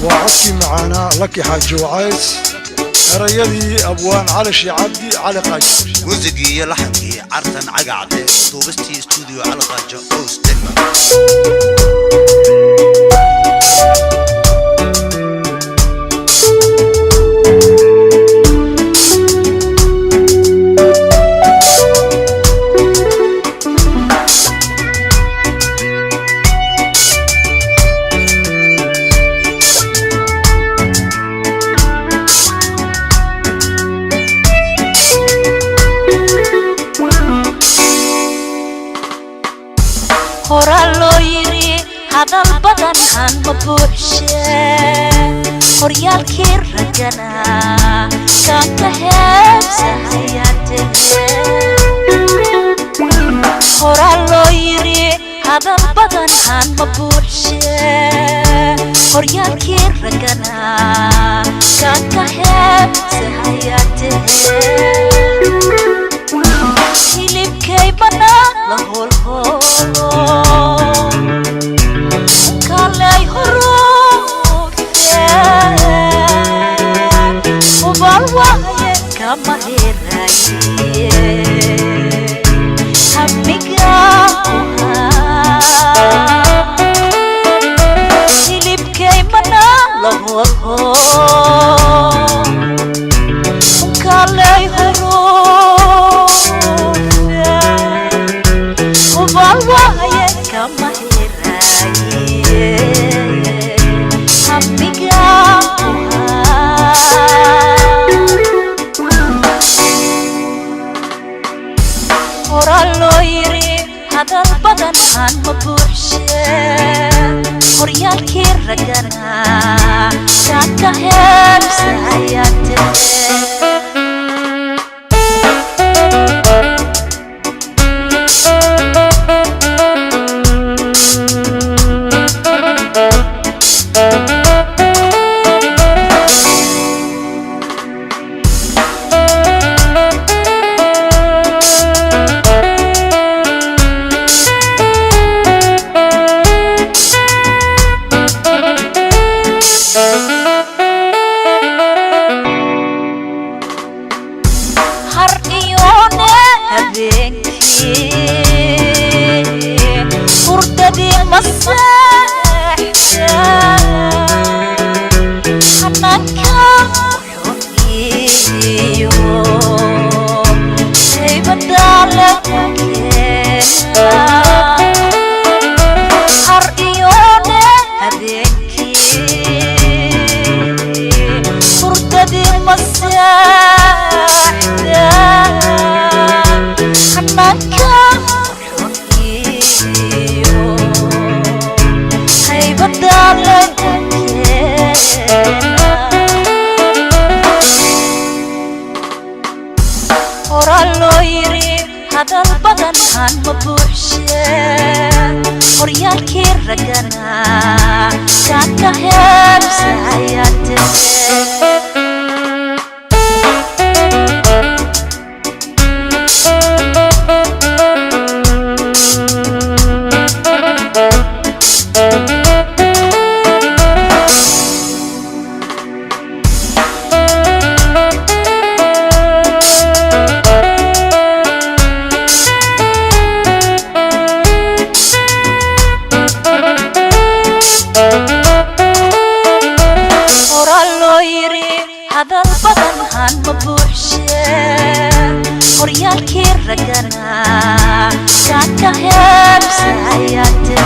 Waa codkii macaanaa Laki Xaaji Wacays, erayadii abwaan Cali Shii Cabdi Cali Qaaji. Muusigii iyo laxankii Cartan Cagacde, duubistii Stuudiyo Cali Qaajo, Oos, Denmark. Horaa loo yiri hadal badan aan ma buuxshe, horyaalkii raggana kaan ka heebsahayaate. Horaa loo yiri hadal badan aan ma buuxshe, horyaalkii raggana kaan ka heebsahayaate. Hilibkay banaan la hoolhoolo kalay huruufte, hubal waaye kama heraye hamiga. Hilibkay banaan la hoolhoolo kalay huruufte, hubal waaye kama heraye hamiga. Horaa loo yiri hadal badan aan ma buuxshe, horyaalkii raggana kaan ka heebsahayaate. Har iyone habeenkii hurdadii ma seexda, xanaanka wuxuu iyo haybada lagu keena. Har iyone habeenkii hurdadii ma seexda, xanaanka wuxuu iyo haybada lagu keena. Horaa loo yiri hadal badan aan ma buuxshe, horyaalkii raggana kaan ka heebsahayaate. Horaa loo yiri hadal badan aan ma buuxshe, horyaalkii raggana kaan ka heebsahayaate.